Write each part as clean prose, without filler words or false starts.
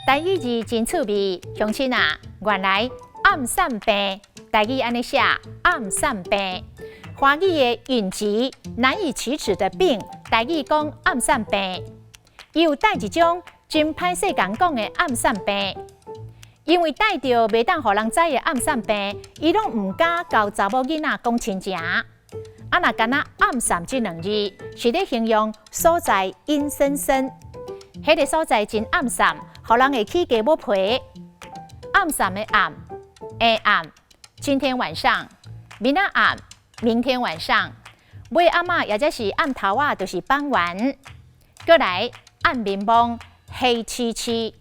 台語字真趣味，鄉親啊，原來暗散病，台語按呢寫暗散病，華語的隱疾難以啟齒的病，台語講暗散病，伊有帶一種真歹勢共講的暗散病，因為帶著袂當予人知的暗散病，伊攏毋敢佮查某囡仔講親情。啊，若干焦暗散這兩字，是咧形容所在陰森森，彼個所在真暗散，予人會起雞母皮。暗散的暗，下暗，今天晚上，明仔暗，明天晚上，尾暗仔，也就是暗頭仔，就是傍晚。閣來暗眠夢，黑漆漆。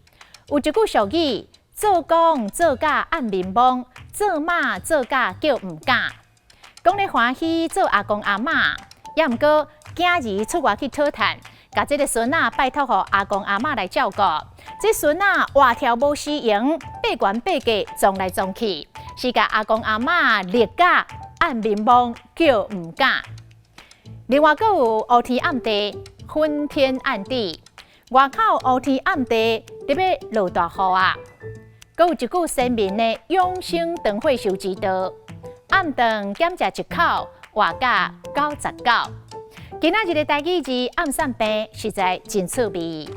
有一句俗語：做公做甲暗眠夢，做媽做甲叫毋敢。講咧歡喜做阿公阿嬤，也毋過囝兒出外去討趁，共這个孫仔拜託予阿公阿嬤來照顧。這孫仔活跳無時閒，爬懸爬格撞來撞去，是共阿公阿嬤勒甲暗眠夢叫毋敢。另外，閣有烏天暗地，昏天暗地，外口烏天暗地，咧欲落大雨啊！閣有一句鮮明的養生長歲壽之道。暗頓減食一口，活甲99。今仔日的台語字暗散病，實在真趣味。